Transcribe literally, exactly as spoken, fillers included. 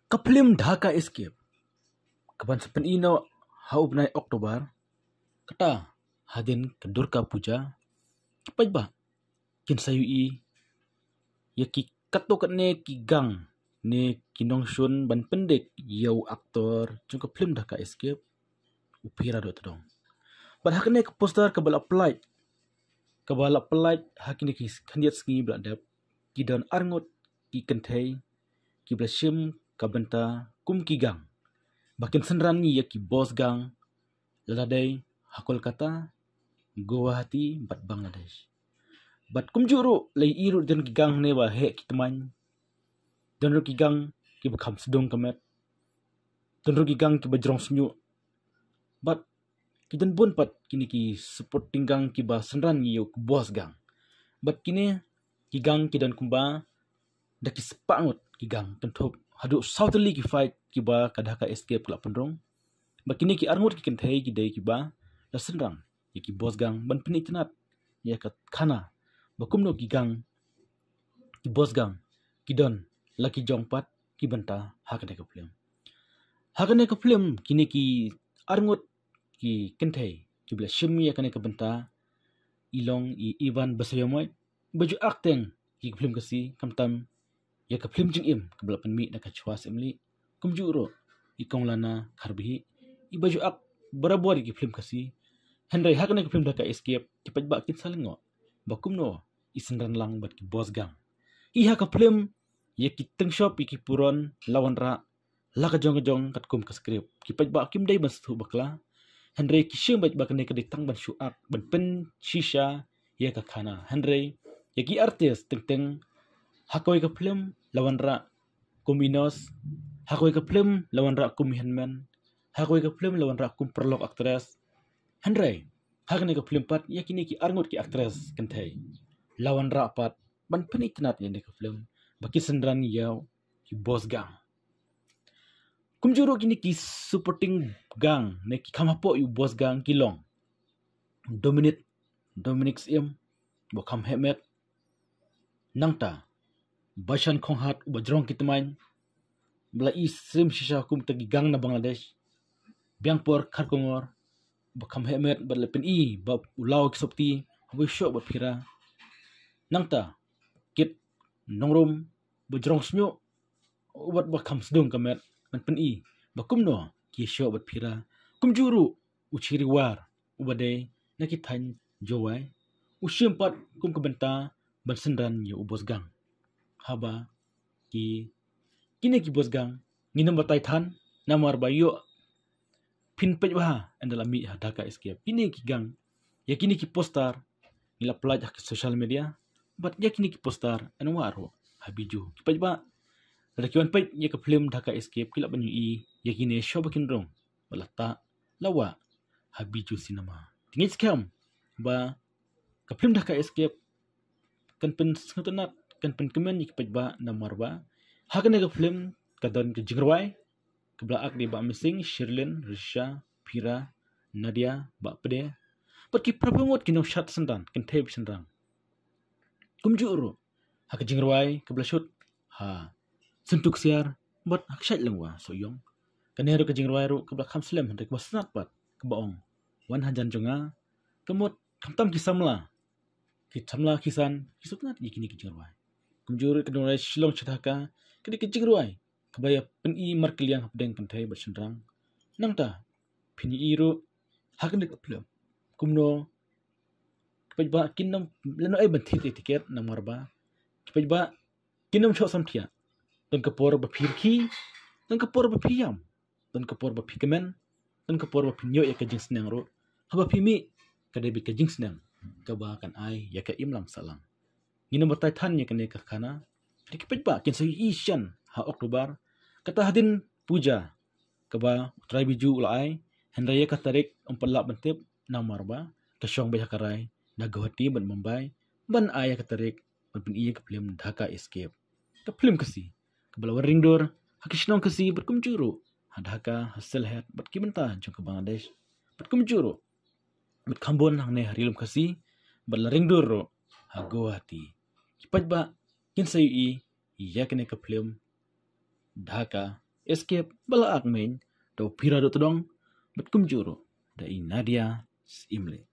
Ka phlim Dhaka Escape, ka ban sa pyni noh ha u bnai October, kata hadien ka Durga Puja, ki paidbah kin sa ïohi ïa ki katto katne ki gang ne ki nongshun ban pyndik ïa u actor jong ka phlim Dhaka Escape, u Phi Rado Tdong. Bad ha kane ka poster kaba la pynlait, kaba la pynlait ha kine ki khyndiat sngi ba la dep, ki don arngut ki kynthei kiba la shim ka bynta kum ki gang ba kin synran ïa ki boss gang, lada dei ha Kolkata, Guwahati bad Bangladesh. Bad kumjuh ruh la ïohi ruh don ki gang ne ba heh ki tmaiñ, don ruh ki gang kiba kham sdang ka met, don ruh ki gang kiba jrong shñiuh. Bad ki don bun pat kine ki supporting gang kiba synran ïa u boss gang. Bad kine ki gang ki don kumba da ki spah ngut ki gang, kynthup haduh saw tylli ki fight kiba ka Dhaka Escape ka la pynrung. Bad kine ki arngut ki kynthei ki dei kiba la synran ïa ki boss gang ban pynitynnad ïa ka khana ba kumno ki gang, ki boss gang ki don la ki jong pat ki bynta ha kane ka phlim. Ha kane ka phlim kine ki arngut ki kynthei kiba la shim ïa kane ka bynta i long i Ivan Basaiawmoit, ba ju act teng ïa ka phlim Khasi, khamtam ïa ka phlim jingim kaba la pynmih da ka Chwa Syiemlieh, kumjuh ruh i Konglana Kharbihih, iba ju act barabor ïa ki phlim Khasi. Hynrei ha kane ka phlim Dhaka Escape ki paidbah kin sa lyngngoh ba kumno i synran lang bad ki boss gang. I ha ka phlim ïa ki tyngshop ïa ki puron la wanrah la ka jong ka jong katkum ka script. Ki paidbah kim dei ban sngewthuh bakla, hynrei ki shim beit ba kane ka dei tang ban shu act, ban pynshisha ïa ka khana. Hynrei ïa ki artist teng teng, ha kawei ka phlim la wanrah kum Inos, ha kawei ka phlim la wanrah kum Henman, ha kawei ka phlim la wanrah kum paralok actress. Hynrei ha kane ka phlim pat ïa kine ki arngut ki actress kynthei la wanrah pat ban pynitynnad ïa kane ka phlim ba ki synran ïa ki boss gang. Kumjuh ruh kine ki supporting gang ne ki kham hapoh ïa u boss gang ki long Dominic, Dominic Syiem, ba kham heh met. Nangta Bashan Khonghat, uba jrong ki tmaiñ, ba la i shisha kum kita ki gang na Bangladesh. Biangpor Kharkongor, ba kham heh met bad la pyni ba u law ki sopti haba shoh bad Phira. Nangta Kit Nongrum, ba jrong shñiuh, uba kham sdang ka met ban pyni ba kumno ki shoh bad Phira. Kumjuh ruh u Chiriwar, uba dei na ki thaiñ Jowai, u shim pat kum ka bynta ban synran ïa u boss gang. Haba ki, kine ki boss gang ngin ym batai than, namar ba ïoh phin peit bha ynda la mih ha Dhaka Escape. Kine ki gang, ïa kine ki poster ngi la pynlait ha ki social media, bad ïa kine ki poster yn wah ruh ha Bijou. Ki paidbah lada ki wan peit ïa ka phlim Dhaka Escape ki lah ban ïohi ïa kine shoh ba kin rung, ba la tah, la wah ha Bijou Cinema. Te ngi skhem ba ka phlim Dhaka Escape kan pynsngewtynnad, kan pynkmen ïa ki paidbah, namar ba ha kane ka phlim ka don ka jingrwai kaba la act da i Bah Mising, Sherlyn, Risha, Phira, Nadia, Bah Pde, bad ki para ngut ki nongshad synran, kynthei bad shynrang. Kumjuh ruh ha ka jingrwai kaba la shoot ha Syntu Ksiar bad ha Kshaid Lyngwa Sohiong. Kane ruh ka jingrwai ruh kaba la kham slem hynrei kaba sngewtynnad pat, kaba ong Wan Hajan Jong Nga, ka mut khamtam ki samla, ki samla kisan ki sngewtynnad ïa kine ki jingrwai. Kumjuh ruh ka jingrwai Shillong Sha Dhaka, ka dei ka jingrwai kaba ïa pyni markylliang hapdeng kynthei bad shynrang. Nangta phin ïohi ruh ha kane ka phlim kumno ki paidbah kin ym, lano ei ban thied ïa tiket, namar ba ki paidbah kin ym shoh samthiah. Don ka por ba phi rkhie, don ka por ba phi ïam, don ka por ba phi kmen, don ka por ba phin ïoh ïa ka jingsneng ruh. Haba phi mih, ka dei beit ka jingsneng kaba kan ai ïa ka imlang sahlang. Ngin ym batai than ïa kane ka khana. Te ki paidbah kin sa ïohi shen ha October, kata hadien puja kaba u Trai Bijou u la ai. Hynrei ïa ka tarik ym pat lah ban tip, namar ba ka shong beit ha ka rai na Guwahati bad Mumbai ban ai ïa ka tarik ban pyni ïa ka phlim Dhaka Escape, ka phlim Khasi kaba la wan ring dur ha ki shnong Khasi bad kumjuh ruh ha Dhaka, ha Sylhet bad ki bynta jong ka Bangladesh, bad kumjuh ruh bad kham bun hangne ha Ri Lum Khasi, bad la ring dur ruh ha Guwahati. Ki paidbah kin sa ïohi ïa kane ka phlim Dhaka Escape ba la ak meiñ da u Phira Dohtdong bad kumjuh ruh da i Nadia Syiemlieh.